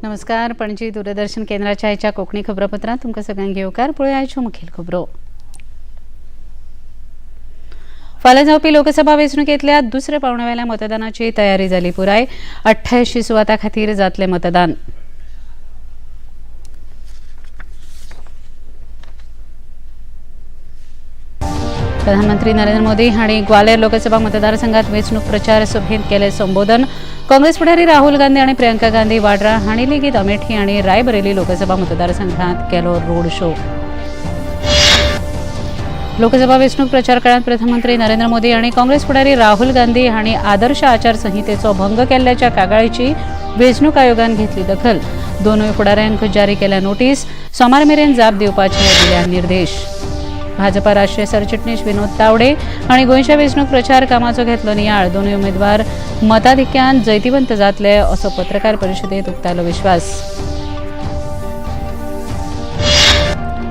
नमस्कार, पणजी दूरदर्शन केंद्राच्या आयच्या कोंकणी खबरापत्रांत तुमकां सगळ्यांक येवकार. पळोवया आयच्यो मुखेल खबरो. फाल्यां जावपी लोकसभा वेंचणुकेंतल्या दुसऱ्या पावंड्यावेल्या मतदानाची तयारी जाली पुराय. 88 सुवातां खातीर जातलें मतदान. प्रधानमंत्री नरेंद्र मोदी हांणी ग्वाल्हेर लोकसभा मतदारसंघात वेंचणूक प्रचार सभेंत केलें संबोधन. काँग्रेस फुडारी राहुल गांधी आनी प्रियंका गांधी वाड्रा हांणी लेगीत अमेठी आनी रायबरेली लोकसभा मतदारसंघात केलो रोड शो. लोकसभा वेंचणूक प्रचार काळात प्रधानमंत्री नरेंद्र मोदी आनी काँग्रेस फुडारी राहुल गांधी हांणी आदर्श आचारसंहितेचो भंग केल्ल्याच्या कागाळीची वेंचणूक आयोगान घेतली दखल. दोनूय फुडाऱ्यांक जारी केल्या नोटीस. सोमार मेरेन जाप दिवपाचे दिल्या निर्देश. भाजपा राष्ट्रीय सरचिटणीस विनोद तावडे आनी गोंयच्या वेंचणूक प्रचार कामाचो घेतलो नियाळ. दोनूय उमेदवार मताधिक्यान जैतिवंत जातले असो पत्रकार परिशदेत उक्तायलो विश्वास.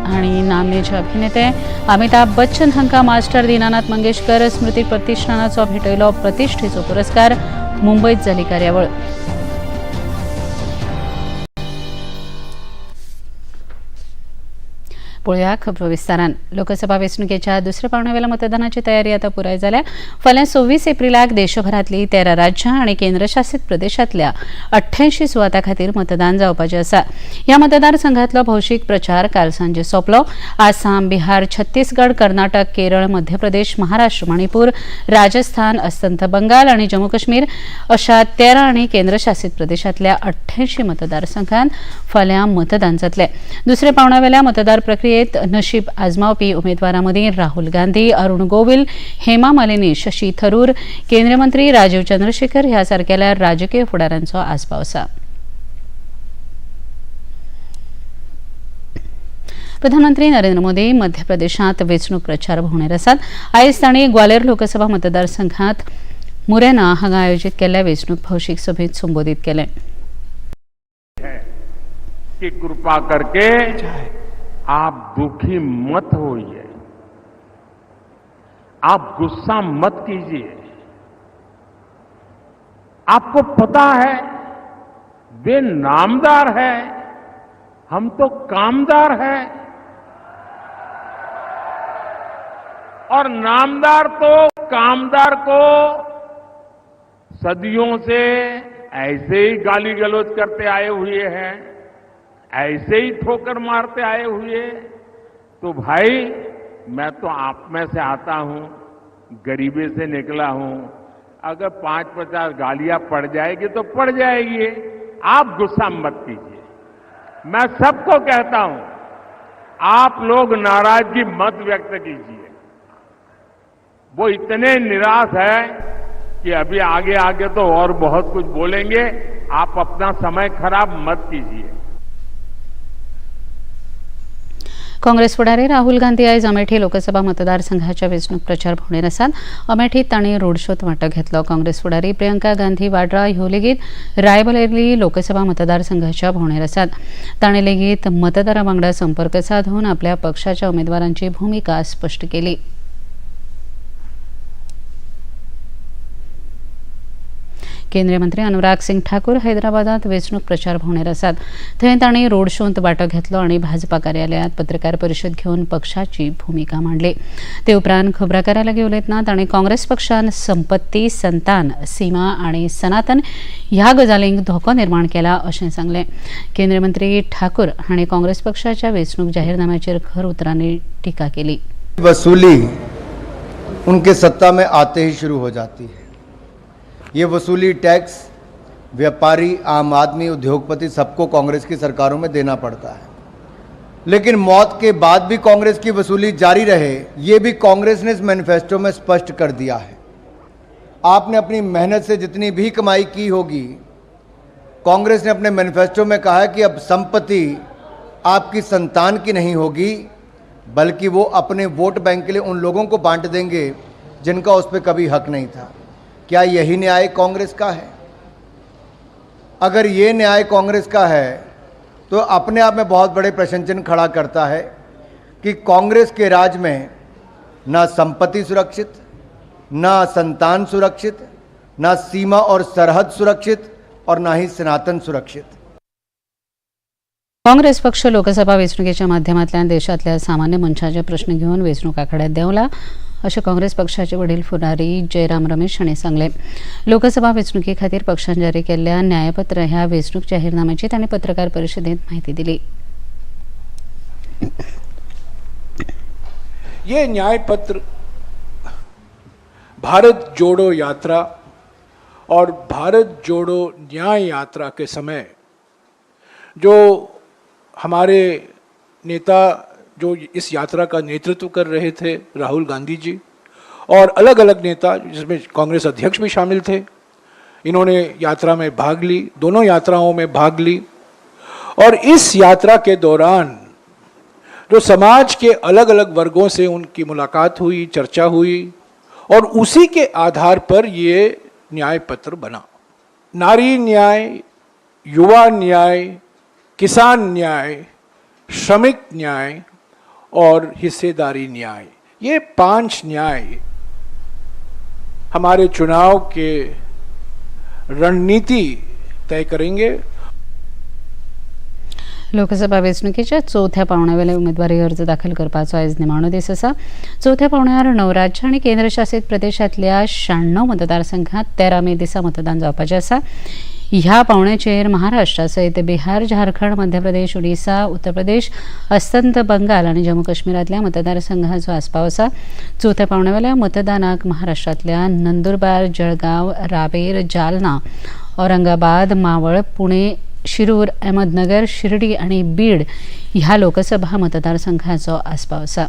आनी नामनेचे अभिनेते अमिताभ बच्चन हांकां मास्टर दीनानाथ मंगेशकर स्मृती प्रतिष्ठानाचो भेटयलो प्रतिष्ठेचो पुरस्कार. मुंबयत जाली कार्यावळ. पळोवया खबरो विस्तारान. लोकसभा वेंचणुकेच्या दुसऱ्या पावंड्यावेल्या मतदानाची तयारी आता पुराय जाल्या. फाल्यां 26 एप्रिलाक देशभरांतली 13 राज्यां आनी केंद्रशासित प्रदेशांतल्या 88 सुवातां खातीर मतदान जावपाचें आसा. ह्या मतदारसंघांतलो भौशीक प्रचार काल सांजे सोंपलो. आसाम, बिहार, छत्तीसगड, कर्नाटक, केरळ, मध्य प्रदेश, महाराष्ट्र, मणिपूर, राजस्थान, अस्तंत बंगाल आनी जम्मू काश्मीर अशा 13 आनी केंद्रशासित प्रदेशांतल्या 88 मतदारसंघांत फाल्यां मतदान जातलें. दुसऱ्या पावंड्यावेल्या मतदार प्रक्रियेत नशीब आजमावपी उमेदवारांमदीं राहुल गांधी, अरुण गोविल, हेमा मालिनी, शशी थरूर, केंद्रीय मंत्री राजीव चंद्रशेखर ह्या सारकेल्या राजकीय फुडाऱ्यांचो आस्पाव आसा. प्रधानमंत्री नरेंद्र मोदी मध्य प्रदेशांत वेंचणूक प्रचार भोंवडेर आसात. आयज तांणी ग्वाल्हेर लोकसभा मतदारसंघात मुरेना हांगा आयोजीत केल्ल्या वेंचणूक भौशीक सभेत संबोधीत केलें. कि कृपा करके आप दुखी मत होइए, आप गुस्सा मत कीजिए। आपको पता है वे नामदार है, हम तो कामदार हैं। और नामदार तो कामदार को सदियों से ऐसे ही गाली गलौज करते आए हुए हैं, ऐसे ही ठोकर मारते आए हुए। तो भाई मैं तो आप में से आता हूं, गरीबी से निकला हूं, अगर 5-50 गालियां पड़ जाएगी तो पड़ जाएगी, आप गुस्सा मत कीजिए। मैं सबको कहता हूं, आप लोग नाराजगी मत व्यक्त कीजिए। वो इतने निराश है कि अभी आगे आगे तो और बहुत कुछ बोलेंगे, आप अपना समय खराब मत कीजिए। काँग्रेस फुडारी राहुल गांधी आयज अमेठी लोकसभा मतदारसंघाच्या वेंचणूक प्रचार भोंवडेर आसात. अमेठीत तांणी रोड शोत वांटो घेतलो. काँग्रेस फुडारी प्रियंका गांधी वाड्रा ह्यो लेगीत रायबरेली लोकसभा मतदारसंघाच्या भोंवडेर आसात. तांणी लेगीत मतदारां वांगडा संपर्क साधून आपल्या पक्षाच्या उमेदवारांची भूमिका स्पश्ट केली. केंद्रीय मंत्री अनुराग सिंग ठाकूर हैदराबादात वेंचणूक प्रचार भोंवडेर आसात. थंय तांणी रोड शोंत वांटो घेतलो आनी भाजपा कार्यालयांत पत्रकार परिशद घेवन पक्षाची भूमिका मांडली. ते उपरांत खबराकारां लागीं उलयतना तांणी काँग्रेस पक्षान संपत्ती, संतान, सीमा आनी सनातन ह्या गजालींक धोको निर्माण केला अशें सांगलें. केंद्रीय मंत्री ठाकूर हांणी काँग्रेस पक्षाच्या वेंचणूक जाहीरनाम्याचेर खर उतरांनी टिका केली. वसूली उनके सत्ता में आते ही शुरू हो जाती है। ये वसूली टैक्स व्यापारी, आम आदमी, उद्योगपति सबको कांग्रेस की सरकारों में देना पड़ता है। लेकिन मौत के बाद भी कांग्रेस की वसूली जारी रहे, ये भी कांग्रेस ने इस मैनिफेस्टो में स्पष्ट कर दिया है। आपने अपनी मेहनत से जितनी भी कमाई की होगी, कांग्रेस ने अपने मैनिफेस्टो में कहा है कि अब संपत्ति आपकी संतान की नहीं होगी, बल्कि वो अपने वोट बैंक के लिए उन लोगों को बांट देंगे जिनका उस पर कभी हक नहीं था। क्या यही न्याय कांग्रेस का है? अगर ये न्याय कांग्रेस का है तो अपने आप में बहुत बड़े प्रश्न चिन्ह खड़ा करता है कि कांग्रेस के राज में ना संपत्ति सुरक्षित, ना संतान सुरक्षित, ना सीमा और सरहद सुरक्षित और ना ही सनातन सुरक्षित। काँग्रेस पक्ष लोकसभा वेंचणुकेच्या माध्यमांतल्यान देशांतल्या सामान्य मनशाचे प्रश्न घेवन वेंचणूक आखाड्यात देंवला अशें काँग्रेस पक्षाचे वडील फुडारी जयराम रमेश हांणी सांगलें। लोकसभा वेंचणुके खातीर पक्षान जारी केल्ल्या न्यायपत्र ह्या वेंचणूक जाहीरनाम्याची तांणी पत्रकार परिशदेंत म्हायती दिली। ये न्यायपत्र भारत जोड़ो यात्रा और भारत जोड़ो न्याय यात्रा के समय जो हमारे नेता जो इस यात्रा का नेतृत्व कर रहे थे, राहुल गांधी जी और अलग अलग नेता जिसमें कांग्रेस अध्यक्ष भी शामिल थे, इन्होंने यात्रा में भाग ली, दोनों यात्राओं में भाग ली। और इस यात्रा के दौरान जो समाज के अलग अलग वर्गों से उनकी मुलाकात हुई, चर्चा हुई और उसी के आधार पर ये न्याय पत्र बना। नारी न्याय, युवा न्याय, किसान न्याय, श्रमिक न्याय और हिस्सेदारी न्याय, ये 5 न्याय हमारे चुनाव के रणनीति तय करेंगे। लोकसभा वेंचणुकेच्या चवथ्या पावंड्यावेले उमेदवारी अर्ज दाखल करपाचो आयज निमाणो दीस आसा। चवथ्या पावंड्यार 9 राज्यां आनी केंद्रशासीत प्रदेशांतल्या 96 मतदारसंघात 13 मे दिसा मतदान जावपाचें आसा। ह्या पावंड्याचेर महाराष्ट्रा सयत बिहार, झारखंड, मध्य प्रदेश, ओडिसा, उत्तर प्रदेश, अस्तंत बंगाल आनी जम्मू काश्मीरांतल्या मतदारसंघाचो आस्पाव आसा। चवथ्या पावंड्यावेल्या मतदानाक महाराष्ट्रांतल्या नंदुरबार, जळगांव, रावेर, जालना, औरंगाबाद, मावळ, पुणे, शिरूर, अहमदनगर, शिर्डी आनी बीड ह्या लोकसभा मतदारसंघाचो आस्पाव आसा।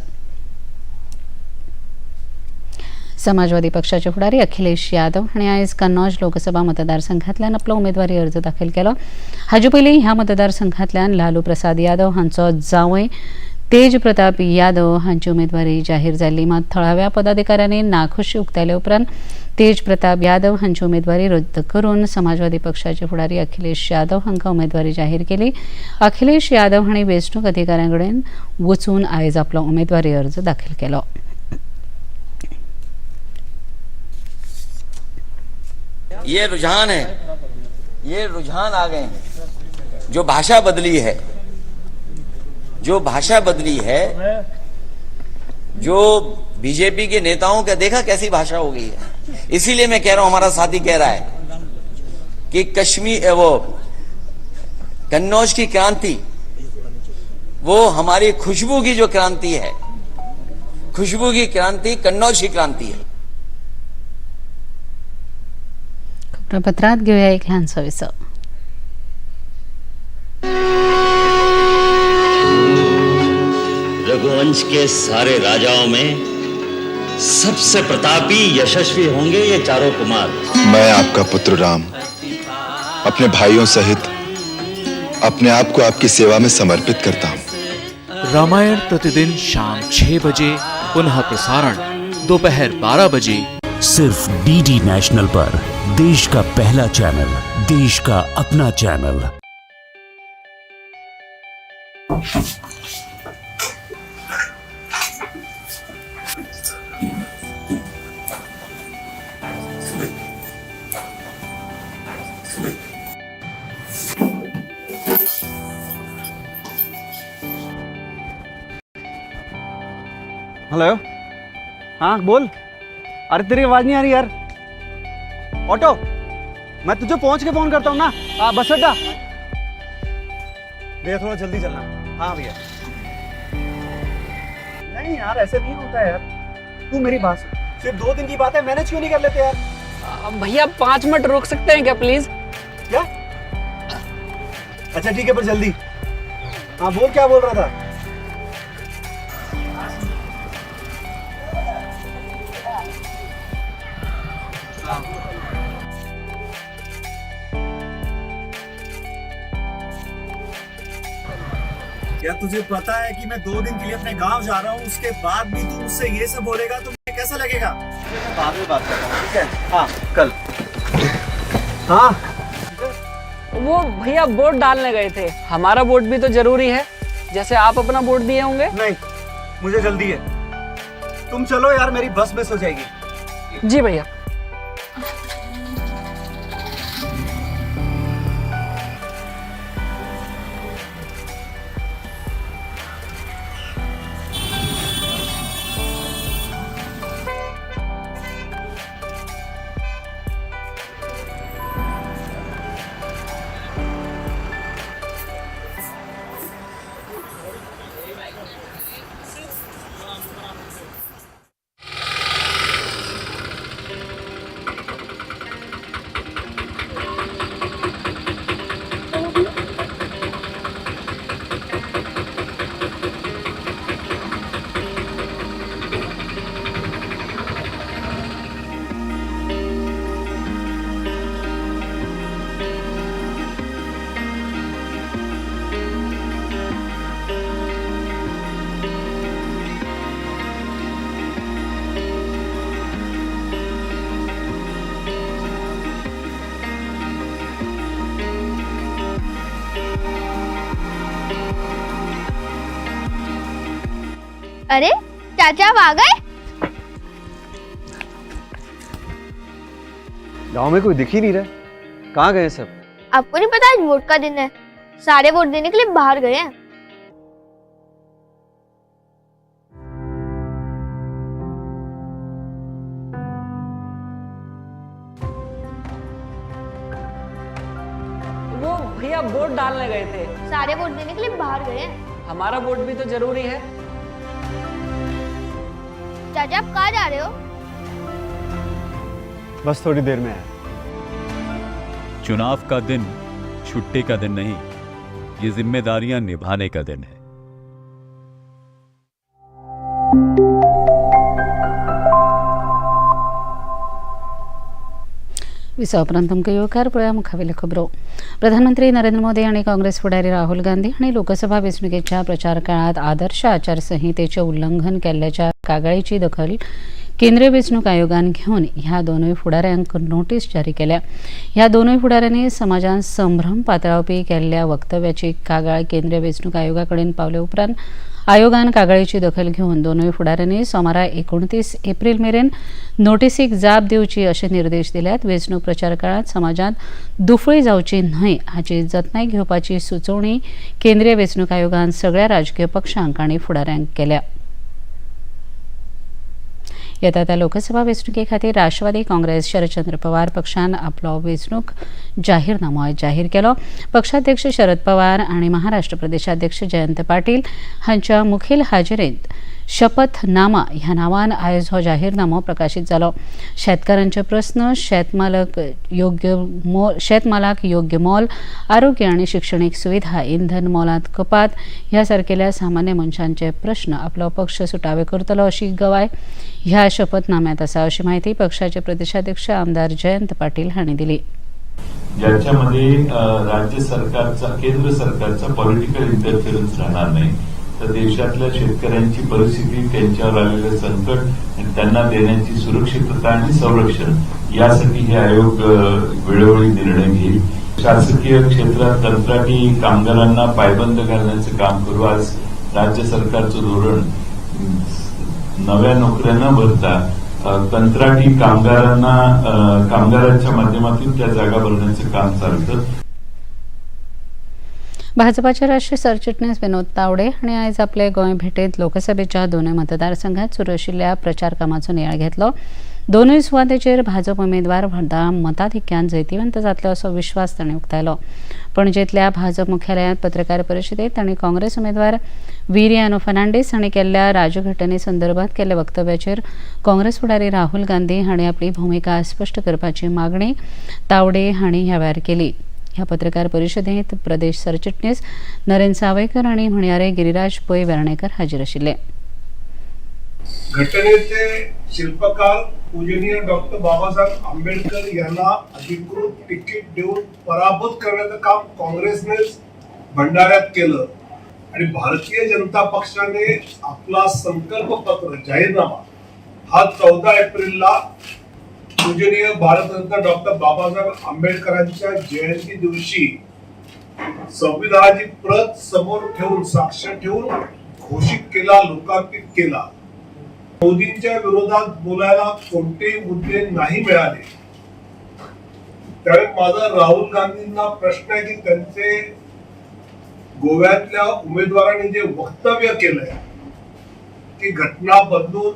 समाजवादी पक्षाचे फुडारी अखिलेश यादव हांणी आयज कन्नौज लोकसभा मतदारसंघांतल्यान आपलो उमेदवारी अर्ज दाखल केलो। हाजे पयलीं ह्या मतदारसंघांतल्यान लालू प्रसाद यादव हांचो जावंय तेज प्रताप यादव हांची उमेदवारी जाहीर जाल्ली। मात थळाव्या पदाधिकाऱ्यांनी नाखुशी उक्तायले उपरांत तेज प्रताप यादव हांची उमेदवारी रद्द करून समाजवादी पक्षाचे फुडारी अखिलेश यादव हांकां उमेदवारी जाहीर केली। अखिलेश यादव हांणी वेंचणूक अधिकाऱ्यां कडेन वचून आयज आपलो उमेदवारी अर्ज दाखल केलो। ये रुझान है, ये रुझान आ गए हैं। जो भाषा बदली है, जो भाषा बदली है, जो बीजेपी के नेताओं का देखा कैसी भाषा हो गई है। इसीलिए मैं कह रहा हूं, हमारा साथी कह रहा है कि कश्मीर वो कन्नौज की क्रांति, वो हमारी खुशबू की जो क्रांति है, खुशबू की क्रांति कन्नौज की क्रांति है। खबरापत्रात घेऊया एक ल्हानसो विसव। रघुवंश के सारे राजाओं में सबसे प्रतापी यशस्वी होंगे ये चारों कुमार। मैं आपका पुत्र राम अपने भाइयों सहित अपने आप को आपकी सेवा में समर्पित करता हूँ। रामायण प्रतिदिन शाम 6 बजे, पुनः प्रसारण दोपहर 12 बजे, सिर्फ डीडी नेशनल पर। देश का पहला चैनल, देश का अपना चैनल। हेलो, हाँ बोल। अरे तेरी आवाज़ नहीं आ रही यार। ऑटो, मैं तुझे पहुंच के फोन करता हूँ ना। हाँ बस अड्डा भैया, थोड़ा जल्दी चलना। हाँ भैया। नहीं यार, ऐसे नहीं होता यार। तू मेरी बात सुन, सिर्फ 2 दिन की बात है, मैनेज क्यों नहीं कर लेते यार? भैया 5 मिनट रोक सकते हैं क्या प्लीज? क्या? अच्छा ठीक है, पर जल्दी। हाँ बोल, क्या बोल रहा था? यार तुझे पता है कि मैं 2 दिन के लिए अपने गांव जा रहा हूँ, उसके बाद भी तू मुझसे ये सब बोलेगा तो मुझे कैसा लगेगा? मैं बाद में बात करता हूँ, ठीक है? हाँ कल। हाँ वो भैया वोट डालने गए थे, हमारा वोट भी तो जरूरी है, जैसे आप अपना वोट दिए होंगे। नहीं मुझे जल्दी है, तुम चलो यार, मेरी बस मिस हो जाएगी। जी भैया। अरे चाचा आप आ गए? गांव में कोई दिख ही नहीं रहा, कहाँ गए सब? आपको नहीं पता आज वोट का दिन है, सारे वोट देने के लिए बाहर गए हैं। वो भैया वोट डालने गए थे, सारे वोट देने के लिए बाहर गए हैं, हमारा वोट भी तो जरूरी है। चाचा आप कहाँ जा रहे हो? बस थोड़ी देर में आया। चुनाव का दिन छुट्टी का दिन नहीं, ये जिम्मेदारियां निभाने का दिन है। विसवा उपरांत तुमकां येवकार. पळोवया मुखावेल्यो खबरो. प्रधानमंत्री नरेंद्र मोदी आनी काँग्रेस फुडारी राहुल गांधी हांणी लोकसभा वेंचणुकेच्या प्रचार काळांत आदर्श आचारसंहितेचें उल्लंघन केल्ल्याच्या कागाळीची दखल केंद्रीय वेंचणूक आयोगान घेवन ह्या दोनूय फुडाऱ्यांक नोटीस जारी केल्या. ह्या दोनूय फुडाऱ्यांनी समाजांत संभ्रम पातळावपी केल्ल्या वक्तव्याची कागाळ केंद्रीय वेंचणूक आयोगा कडेन पावले उपरांत आयोगान कागाळीची दखल घेवन दोनूय फुडाऱ्यांनी सोमारा 29 एप्रील मेरेन नोटीसीक जाप दिवची अशे निर्देश दिल्यात. वेंचणूक प्रचार काळांत समाजांत दुफळी जावची न्हय हाची जतनाय घेवपाची सुचोवणी केंद्रीय वेंचणूक आयोगान सगळ्या राजकीय पक्षांक आनी फुडाऱ्यांक केल्या. येता त्या लोकसभा वेंचणुके खातीर राष्ट्रवादी काँग्रेस शरदचंद्र पवार पक्षान आपलो वेंचणूक जाहीरनामो आयज जाहीर केलो. पक्षाध्यक्ष शरद पवार आनी महाराष्ट्र प्रदेशाध्यक्ष जयंत पाटील हांच्या मुखेल हाजेरेंत शपथनामा ह्या नांवान आयज हो जाहीरनामो प्रकाशीत जालो. शेतकारांचे प्रस्न, शेतमालाक योग्य मोल, आरोग्य आनी शिक्षणीक सुविधा, इंधन मोलांत कपात ह्या सारकेल्या सामान्य मनशांचे प्रस्न आपलो पक्ष सुटावे करतलो अशी गवाय ह्या शपथनाम्यात आसा अशी माहिती पक्षाचे प्रदेशाध्यक्ष आमदार जयंत पाटील हांणी दिली. ज्याच्यामध्ये राज्य सरकारचा, केंद्र सरकारचा पॉलिटिकल इंटरफेरन्स राहणार नाही, तर देशातल्या शेतकऱ्यांची परिस्थिती, त्यांच्यावर आलेलं संकट आणि त्यांना देण्याची सुरक्षितता आणि संरक्षण यासाठी हे आयोग वेळोवेळी निर्णय घेईल. शासकीय क्षेत्रात कंत्राटी कामगारांना पायबंद घालण्याचं काम करू. आज राज्य सरकारचं धोरण नव्या नोकऱ्या न भरता कंत्राटी कामगारांना कामगारांच्या माध्यमातून त्या जागा भरण्याचं काम चालतं. भाजपाचे राष्ट्रीय सरचिटणीस विनोद तावडे हांणी आयज आपले गोंय भेटेंत लोकसभेच्या दोनूय मतदारसंघात सुरू आशिल्ल्या प्रचार कामाचो नियाळ घेतलो. दोनूय सुवातेचेर भाजप उमेदवार व्हडा मताधिक्यान जैतिवंत जातले असो विश्वास तांणी उक्तायलो. पणजेंतल्या भाजप मुख्यालयांत पत्रकार परिशदेंत तांणी काँग्रेस उमेदवार विरियानो फर्नांडीस हांणी केल्ल्या राजघटने संदर्भात केल्ल्या वक्तव्याचेर काँग्रेस फुडारी राहुल गांधी हांणी आपली भुमिका स्पश्ट करपाची मागणी तावडे हांणी ह्या वेळार केली. ह्या पत्रकार परिशदेंत प्रदेश सरचिटणीस नरेंद्र सावयकर आनी म्हणयारे गिरिराज पै वेर्णेकर हाजीर आशिल्ले. घटनेचे शिल्पकार पूजनीय डॉक्टर बाबासाहेब आंबेडकर यांना अधिकृत तिकीट देऊन पराभूत करण्याचं काम काँग्रेसनेच भंडाऱ्यात केलं आणि भारतीय जनता पक्षाने आपला संकल्प पत्र जाहीरनामा हा 14 एप्रिलला पूजनीय भारतरत्न डॉक्टर बाबासाहेब आंबेडकरांच्या जयंती दिवशी संविधानाची प्रत समोर ठेवून साक्ष ठेवून घोषित केला, लोकार्पित केला। मोदींच्या विरोधात बोलायला कोणतेही मुद्दे नाही मिळाले। त्यावेळी माझा राहुल गांधींना प्रश्न आहे की त्यांचे गोव्यातल्या उमेदवारांनी जे वक्तव्य केलंय की घटना बदलून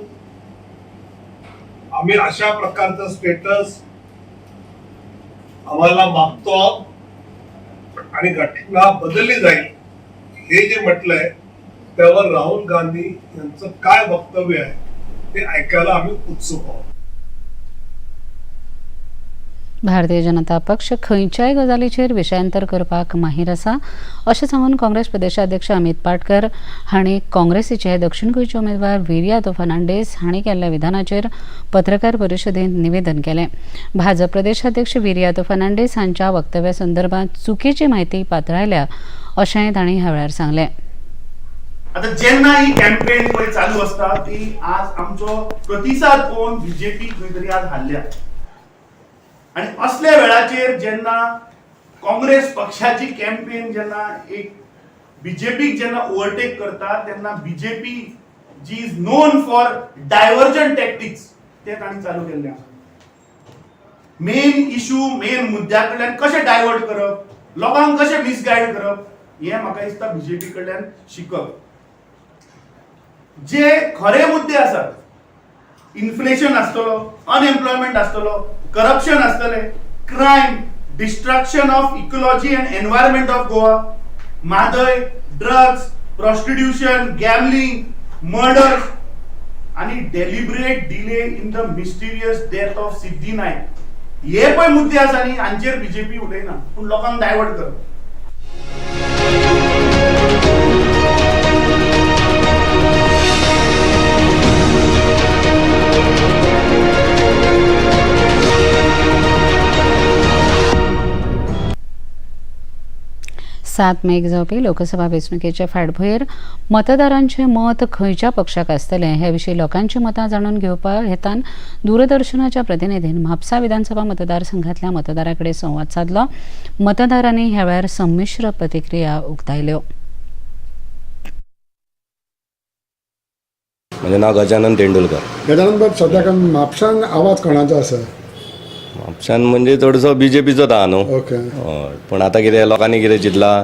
आम्ही अशा प्रकारचं स्टेटस आम्हाला मागतो आहोत आणि घटना बदलली जाईल, हे जे म्हटलंय त्यावर राहुल गांधी यांचं काय वक्तव्य आहे ते ऐकायला आम्ही उत्सुक आहोत। भारतीय जनता पक्ष खंयच्याय गजालीचेर विशयांतर करपाक माहीर आसा अशें सांगून काँग्रेस प्रदेशाध्यक्ष अमित पाटकर हांणी काँग्रेसीचे दक्षिण गोंयचे उमेदवार विरियातो फर्नांडीस हांणी केल्ल्या विधानाचेर पत्रकार परिशदेंत निवेदन केलें। भाजप प्रदेशाध्यक्ष विरियातो फर्नांडीस हांच्या वक्तव्या संदर्भात चुकीची म्हायती पातळायल्या अशेंय तांणी ह्या वेळार सांगलें। आता जेन्ना ही कॅम्पेन पळय चालू आसता ती आज आमचो प्रतिसाद पळोवन बीजेपी खंय तरी आज हारल्या आणि असल्या वेळाचेर जेन्ना काँग्रेस पक्षाची कॅम्पेन जेन्ना एक बीजेपीक जेन्ना ओवरटेक करता तेन्ना BJP ji is known for diversion tactics ते तांणी चालू केल्ले आसा। मेन इशू मेन मुद्द्या कडल्यान कशें डायवर्ट करप, लोकांक कशें मिसगायड करप हें म्हाका दिसता बीजेपी कडल्यान शिकप। जे खरे मुद्दे आसात, इन्फ्लेशन आसतलो, अनएम्प्लॉयमेंट आसतलो, करप्शन आसतले, crime, destruction of ecology and environment of Goa, Mhadei, drugs, prostitution, gambling, murder आनी deliberate delay in the mysterious death of Siddhi Naik हे पळय मुद्दे आसा न्ही, हांचेर बीजेपी उलयना पूण लोकांक डायवर्ट करप। सात मेक जावपी लोकसभा वेंचणुकेचे फाटभुंयेर मतदारांचे मत खंयच्या पक्षाक आसतलें हे विशीं लोकांची मतां जाणून घेवपा हेतान दूरदर्शनाच्या प्रतिनिधीन म्हापसा विधानसभा मतदारसंघातल्या मतदारां कडेन संवाद सादलो। मतदारांनी ह्या वेळार संमिश्र प्रतिक्रिया उक्तायल्यो। म्हजें नांव गजानन तेंडुलकर। गजानन बाब, सद्याक म्हापशान आवाज कोणाचो आसा? म्हापशान म्हणजे चडसो बीजेपीचोच आहा न्हू। ओके। पण आतां कितें लोकांनी कितें चिंतलां,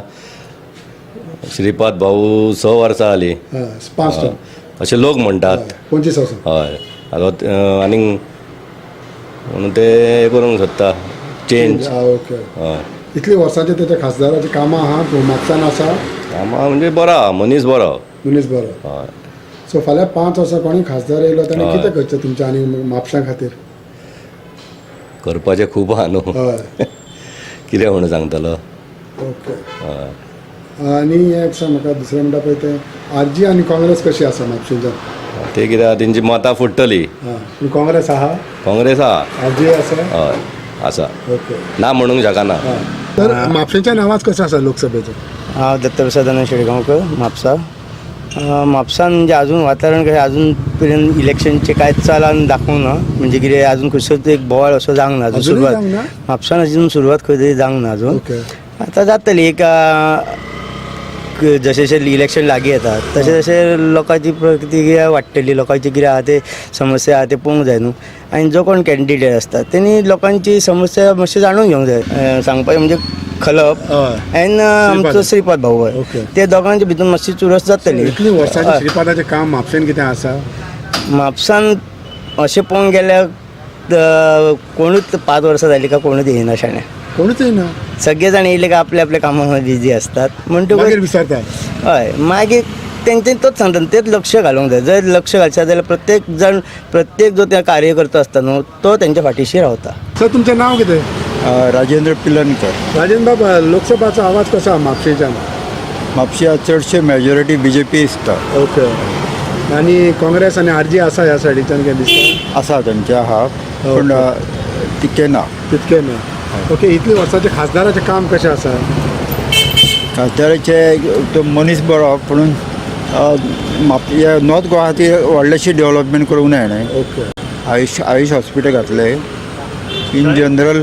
श्रीपाद भाऊ 6 वर्सां जालीं अशें लोक म्हणटात, 25 वर्सां। हय, आतां आनीक म्हणून ते हें करूंक सोदता चेंज। ओके। हय, इतली वर्सांचे तेच्या खासदाराची कामां आहा म्हापशान आसा? कामां म्हणजे बरो आहा, मनीस बरो। मनीस बरो। हय। सो फाल्यां 5 वर्सां कोणूय खासदार येयलो ताणें कितें करचें तुमच्या आनी म्हापशां खातीर? करपाचें खूब आहा न्हू, कितें म्हणून सांगतलो। ओके। आनी एक सांग म्हाका, दुसरें म्हणटा पळय तें आरजी आनी काँग्रेस कशी आसा म्हापशेंच्यान? ते कितें आहा, तेंची मतां फुट्टली। पूण काँग्रेस आहा? काँग्रेस आहा, आरजी आसा? हय आसा। ओके, ना म्हणूंक शकना। तर म्हापशेंच्यान आवाज कसो आसा लोकसभेचो? हांव दत्तप्रसाद अनंत शेडगांवकर, म्हापसा। म्हापसान म्हणजे अजून वातावरण कशें अजून पर्यंत इलेक्शनचे कांयच चालान दाखोवंक ना, म्हणजे कितें अजून खंयसर एक बोवाळ असो जावंक ना अजून। सुरवात म्हापसान अजून सुरवात खंय तरी जावंक ना अजून। आतां जातली एक जशें जशें इलेक्शन लागीं येता तशें तशें लोकांची प्रतिक्रिया वाडटली, लोकांची कितें आहा ते समस्या आहा ते पळोवंक जाय न्हू। आनी जो कोण कॅन्डिडेट आसता तेणी लोकांची समस्या मातशी जाणून घेवंक जाय। सांगपाचें म्हणजे खलप आनी आमचो श्रीपाद भाऊ, ते दोगांच्या भितर मातशी चुरस जातली। इतली वर्सांचें श्रीपादाचें काम म्हापशेन कितें आसा? म्हापसान अशें पळोवंक गेल्यार कोणूच 5 वर्सां जालीं काय कोणूच येयना शाणे, कोणूच येयना। सगळे जाण येयले काय आपल्या आपल्या कामां बिजी असतात म्हणटकूच विसरतात। हय, मागीर तेंचे तोच सांगता तेच लक्ष घालूंक जाय। जर लक्ष घालशात जाल्यार प्रत्येक जाण, प्रत्येक जो त्या कार्यकर्तो आसता न्हू तो तेंच्या फाटीशी रावता। सर तुमचें नांव कितें? राजेंद्र पिलनकर। राजेंद्र बाब, लोकसभाचो आवाज कसो आहा म्हापशेंच्यान? म्हापश्या चडशे मेजॉरिटी बीजेपी दिसता। ओके, आनी काँग्रेस आनी आरजी आसा ह्या सायडीच्यान कितें दिसता? आसा, तेंचे आहा पूण तितकें ना। तितकें ना। ओके, इतली वर्सांचें खासदाराचें काम कशें आसा? खासदाराचे तो मनीस बरो पूण नॉर्थ गोवा खातीर व्हडलेशी डेवलपमेंट करूंक ना हेणें. ओके. आयुश आयुश हॉस्पिटल घातलें इन जनरल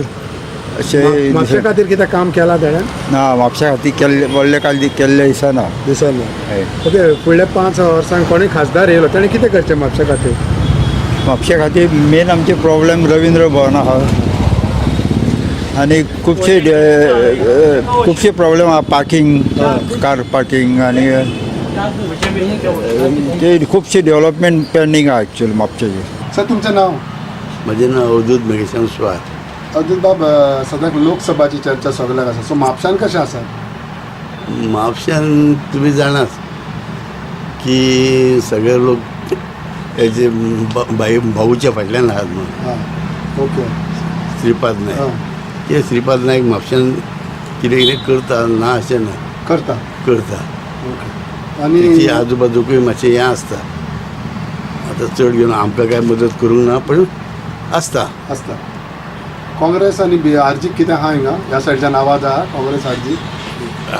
अशें. म्हापशा खातीर कितें काम केलां तेणें? ना, म्हापशा खातीर केल्लें व्हडलें कांय केल्लें दिसना. दिसना. हय. ओके, फुडल्या 5 वर्सांक कोणूय खासदार येयलो तेणें कितें करचें म्हापशा खातीर? म्हापशा खातीर मेन आमचे प्रॉब्लेम रवींद्र भवन आहा आनी खुबशे खुबशे प्रॉब्लेम आहा, पार्किंग, कार पार्किंग आनी ते खुबशे डेवलपमेंट पेंडींग आहा एक्चुअली म्हापशेचे. सर, तुमचें नांव? म्हजें नांव अवधूत मेघश्याम सुवात. अवधूत बाब, सद्याक लोकसभाची चर्चा सगल्याक आसा, सो म्हापशान कशें आसा? म्हापश्यान तुमी जाणात की सगळे लोक हेजे भाई भाऊच्या फाटल्यान आहात म्हणून. ओके. श्रीपाद नायक. ते श्रीपाद नायक म्हापश्यान कितें कितें करता, ना अशें ना. करता. करता. आनी तेची आजूबाजूकूय मातशें हें आसता. आतां चड घेवन आमकां कांय मदत करूंक ना, पण आसता. आसता. काँग्रेस आनी बी आरजीक कितें आहा हिंगा? ह्या सायडच्यान आवाज आहा काँग्रेस आरजी?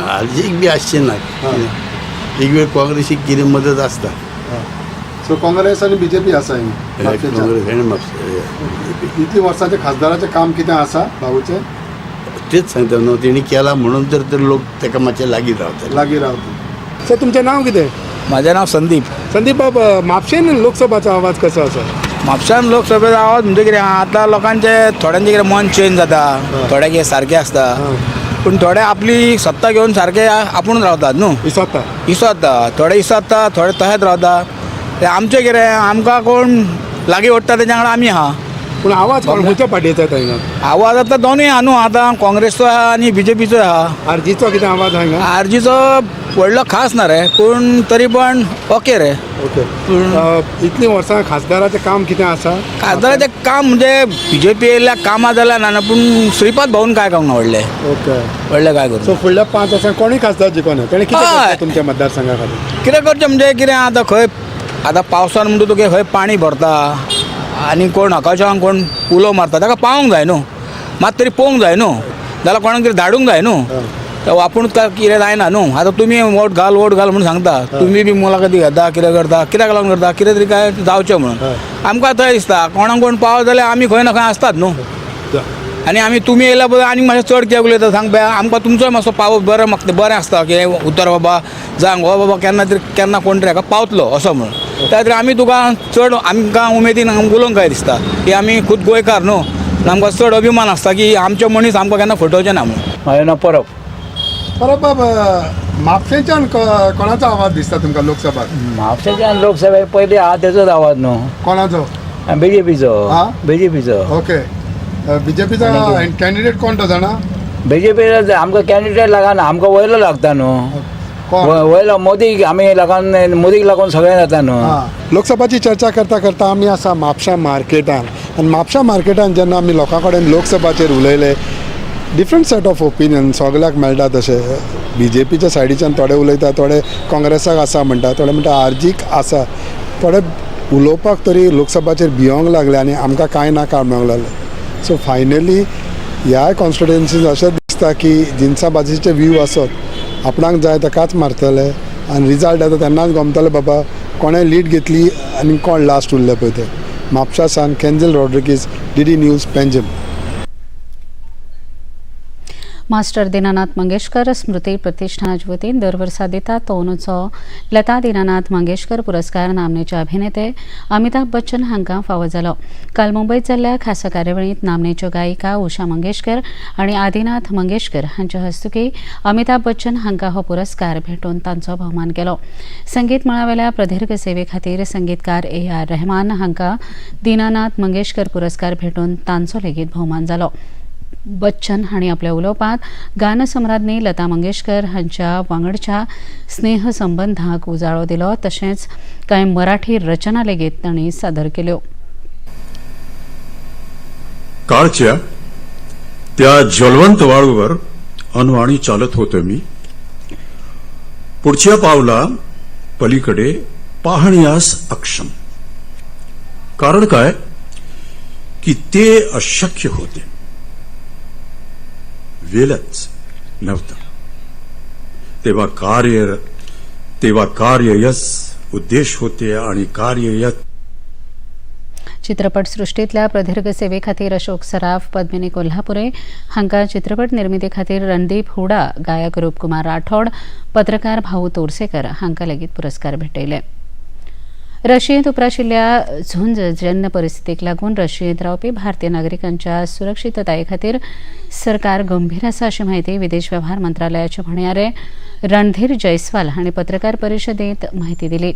आरजीक बी आसचें ना. एक वेळ काँग्रेसीक कितें मदत आसता. सो काँग्रेस आनी बीजेपी आसा हिंगा? काँग्रेस आनी म्हापशें. इतली वर्सांचें खासदाराचें काम कितें आसा भाऊचें? तेच सांगता न्हू, तेणी केलां म्हणून तर लोक ताका मातशे लागीं रावता. लागीं रावता. सर, तुमचें नांव कितें? म्हाजें नांव संदीप. संदीप बाब, म्हापशेन लोकसभाचो आवाज कसो आसा? म्हापशान लोकसभेचो आवाज म्हणजे कितें, आतां लोकांचे थोड्यांचें कितें मन चेंज जाता, थोडे कितें सारकें आसता, पूण थोडे आपली सत्ता घेवन सारके आपूण रावतात न्हू. इसोत्ता इसोत्ता, थोडे इसोत्ता, थोडे तशेंच रावता. ते आमचें कितें, आमकां कोण लागीं ओडटा तेच्या वांगडा आमी आहा. पूण आवाज कोण खंयच्या पार्टीचो येता हिंगा? आवाज आतां दोनूय आहा न्हू, आतां काँग्रेसचो आहा आनी बीजेपीचो आहा. आरजीचो कितें आवाज आहा हिंगा? आरजीचो व्हडलो खास ना रे, पूण तरी पण ओके रे. ओके. इतलीं वर्सां खासदाराचें काम कितें आसा? खासदाराचें काम म्हणजे बीजेपी येयल्या कामां जाल्यार ना, पूण श्रीपाद भाऊन काय करूंक ना व्हडलें. ओके. व्हडलें काय करूं. सो फुडल्या 5 वर्सां कोणूय खासदार जिखोना तेणें कितें करचें तुमच्या मतदारसंघा खातीर? कितें करचें म्हणजे कितें, आतां खंय आतां पावसान म्हणटा तुगे खंय पाणी भरता आनी कोण हकाच्यान कोण उलो मारता ताका पावोंक जाय न्हू, मात तरी पळोवंक जाय न्हू, जाल्यार कोणाक तरी धाडूंक जाय न्हू. आपूण काय कितें जायना न्हू. आतां तुमी वोट घाल वोट घाल म्हणून सांगता, तुमी बी मुलाखती घेता, कितें करता, कित्याक लागून करता, कितें तरी काय जावचें म्हणून. आमकां थंय दिसता कोणाक कोण पावत जाल्यार आमी खंय ना खंय आसतात न्हू. आनी आमी तुमी येयल्या पळय आनी मातशें चड कित्याक उलयता सांग पळय, आमकां तुमचोय मातसो पावो बरें मागता, बरें आसता की उतर बाबा जावं हो बाबा केन्ना तरी केन्ना कोण तरी हाका पावतलो असो म्हणून. त्या खातीर आमी तुका चड आमकां उमेदीन उलोवंक काय दिसता की आमी खूद गोंयकार न्हू, आमकां चड अभिमान आसता की आमचे मनीस आमकां केन्ना फटोवचे ना म्हणून. म्हाजें नांव परब. परब बाब, म्हापशेंच्यान कोणाचो आवाज दिसता तुमकां लोकसभा? म्हापशेंच्यान लोकसभा पयलीं आहा तेजोच आवाज न्हू. कोणाचो? बीजेपीचो. बीजेपीचो. ओके. बीजेपीचो कॅन्डिडेट कोण तो जाणा? बीजेपी आमकां कॅन्डिडेट लागना, आमकां वयलो लागता न्हू. वयलो मोदी, आमी लागून मोदीक लागून सगळें जाता न्हू. लोकसभाची चर्चा करता करता आमी आसा म्हापशा मार्केटान, आनी म्हापशा मार्केटान जेन्ना आमी लोकां कडेन लोकसभाचेर उलयले, डिफरंट सेट ऑफ ओपिनियन सगल्याक मेळटा. तशें बीजेपीच्या सायडीच्यान थोडे उलयता, थोडे काँग्रेसाक आसा म्हणटा, थोडे म्हणटा आरजीक आसा, थोडे उलोवपाक तरी लोकसभाचेर भियोंक लागले आनी आमकां कांय नाका म्हणूंक लागले. सो फायनली ह्या कॉन्स्टिट्युएन्सीन अशें दिसता की जिनसाबाजीचे व्यू आसत, आपणाक जाय ताकाच मारतले आनी रिजल्ट येता तेन्नाच गमतले बाबा कोणें लीड घेतली आनी कोण लास्ट उरले पळय ते. म्हापशा सान Kenzil Rodrigues, DD news, Panjim. Master Dinanath Mangeshkar स्मृती प्रतिष्ठानाच्या वतीन दर वर्सा दितात तो अंदूचो लता दीनानाथ मंगेशकर पुरस्कार नामनेचे अभिनेते अमिताभ बच्चन हांकां फावो जालो. काल मुंबयत जाल्ल्या खासा कार्यावळींत नामनेच्यो गायिका उषा मंगेशकर आनी आदिनाथ मंगेशकर हांच्या हस्तुकी अमिताभ बच्चन हांकां हो पुरस्कार भेटोवन तांचो भोवमान केलो. संगीत मळावेल्या प्रदीर्घ सेवे खातीर संगीतकार ए.आर. रहमान हांकां दीनानाथ मंगेशकर पुरस्कार भेटोवन तांचो लेगीत भोवमान जालो. बच्चन हांणी आपल्या उलोवपांत गानसम्राज्ञी लता मंगेशकर हांच्या वांगडच्या स्नेहसंबंधाक उजाळो दिलो, तशेंच कांय मराठी रचना लेगीत तांणी सादर केल्यो. काळच्या त्या ज्वलवंत वाळूवर अनवाणी चालत होतो मी. पुढच्या पावला पलीकडे पाहण्यास अक्षम. कारण काय की ते अशक्य होते. वेलच नव्हता. तेव्हा कार्ययश उद्देश होते आणि कार्ययश चित्रपटसृष्टींतल्या प्रदीर्घ सेवे खातीर अशोक सराफ, पद्मिनी कोल्हापुरे हांकां चित्रपट निर्मिती खातीर रणदीप हुडा, गायक रूपकुमार राठोड, पत्रकार भाऊ तोरसेकर हांकां लेगीत पुरस्कार भेटयले. रशियेंत उप्राशिल्ल्या झुंजजन्य परिस्थितीक लागून रशियेंत रावपी भारतीय नागरिकांच्या सुरक्षितताये खातीर सरकार गंभीर आसा अशी म्हायती विदेश वेव्हार मंत्रालयाचे म्हणयारे रणधीर जयस्वाल हांणी पत्रकार परिशदेंत म्हायती दिली.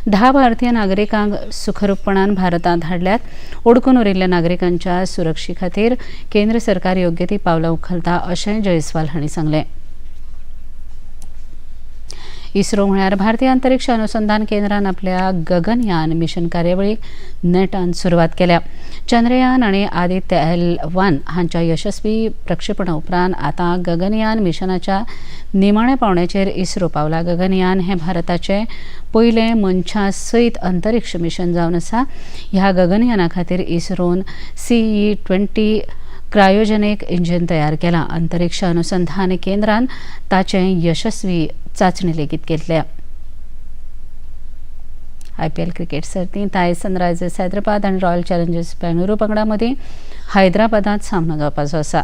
10 भारतीय नागरिकांक सुखरूपपणान भारतांत हाडल्यात. ओडकून उरिल्ल्या नागरिकांच्या सुरक्षे खातीर केंद्र सरकार योग्य ती पावलां उखलता अशें जयस्वाल हांणी सांगलें. इस्रो म्हळ्यार भारतीय अंतरिक्ष अनुसंधान केंद्रान आपल्या गगनयान मिशन कार्यावळीक नेटान सुरवात केल्या. चंद्रयान आनी आदित्य L1 हांच्या यशस्वी प्रक्षेपणा उपरांत आतां गगनयान मिशनाच्या निमाण्या पावण्याचेर इस्रो पावला. गगनयान हें भारताचें पयलें मनशा सयत अंतरिक्ष मिशन जावन आसा. ह्या गगनयाना खातीर इस्रोन CE-20 cryogenic engine तयार केला. अंतरिक्ष अनुसंधान केंद्रान ताचें यशस्वी चांचणी लेगीत केल्या. आयपीएल क्रिकेट सर्तींत आयज सनरायझर्स हैदराबाद आनी रॉयल चॅलेंजर्स बेंगळुरू पंगडा मदीं हैदराबादांत सामनो जावपाचो आसा.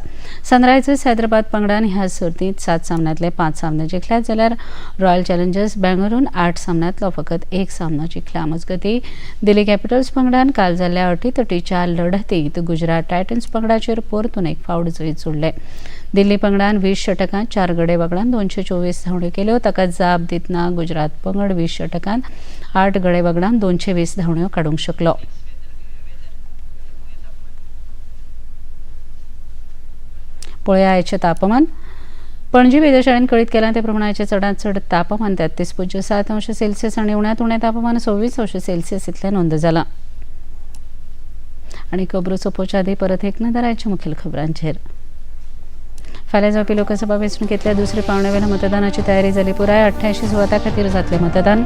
सनरायझर्स हैदराबाद पंगडान ह्या सर्तींत 7 सामन्यांतले 5 सामने जिखल्यात, जाल्यार रॉयल चॅलेंजर्स बेंगळुरून 8 सामन्यांतलो फकत 1 सामनो जिखला. मजगतीं दिल्ली कॅपिटल्स पंगडान काल जाल्ल्या अटीतटीच्या लढतींत गुजरात टायटन्स पंगडाचेर परतून एक फावट जैत जोडलें. दिल्ली पंगडान 20 षटकांत 4 गडे वगडान 224 धांवड्यो केल्यो. ताका जाप दितना गुजरात पंगड 20 षटकांत 8 गडे वगडान 220 धांवड्यो काडूंक शकलो. पळया आयचें तापमान. पणजी वेधशाळेन कळीत केलां ते प्रमाण आयचें चडांत चड तापमान 33.7 अंश सेल्सियस आनी उण्यांत उणें तापमान 26 अंश सेल्सियस इतलें नोंद जालां. आनी खबरो सोंपोवच्या आदीं परत एक नदर आयच्या मुखेल खबरांचेर. फाल्यां जावपी लोकसभा वेंचणुकेंतल्या दुसऱ्या पावंड्यावेल्या मतदानाची तयारी जाली पुराय. 88 सुवातां खातीर जातलें मतदान.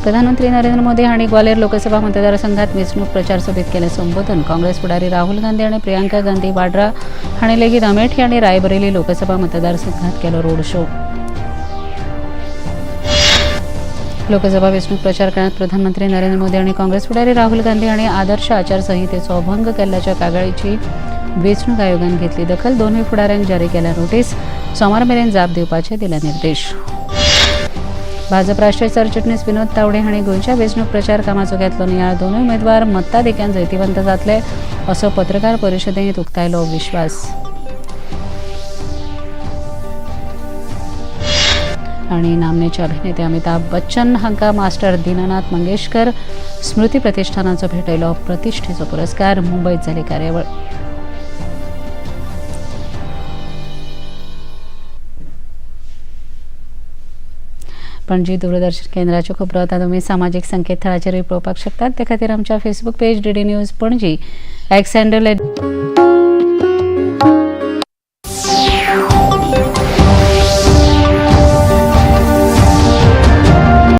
प्रधानमंत्री नरेंद्र मोदी हांणी ग्वाल्हेर लोकसभा मतदारसंघात वेंचणूक प्रचार सभेत केलें संबोधन. काँग्रेस फुडारी राहुल गांधी आनी प्रियंका गांधी वाड्रा हांणी लेगीत अमेठी आनी रायबरेली लोकसभा मतदारसंघात केलो रोड शो. लोकसभा वेंचणूक प्रचार काळांत प्रधानमंत्री नरेंद्र मोदी आनी काँग्रेस फुडारी राहुल गांधी हांणी आदर्श आचारसंहितेचो भंग केल्ल्याच्या कागाळीची वेंचणूक आयोगान घेतली दखल. दोनूय फुडाऱ्यांक जारी केल्या नोटीस. सोमार मेरेन जाप दिवपाचे दिले निर्देश. भाजप राष्ट्रीय सरचिटणीस विनोद तावडे हांणी गोंयच्या वेंचणूक प्रचार कामाचो घेतलो नियाळ. दोनूय उमेदवार मताधिक्यान जैतिवंत जातले असो पत्रकार परिशदेंत उक्तायलो विश्वास. आनी नामनेचे अभिनेते अमिताभ बच्चन हांकां मास्टर दीनानाथ मंगेशकर स्मृती प्रतिष्ठानाचो भेटयलो प्रतिष्ठेचो पुरस्कार. मुंबयत जाली कार्यावळ. पणजी दूरदर्शन केंद्राच्यो खबरो आतां तुमी सामाजीक संकेतथळाचेरूय पळोवपाक शकतात. ते खातीर आमच्या Facebook page DD news Panaji, X handle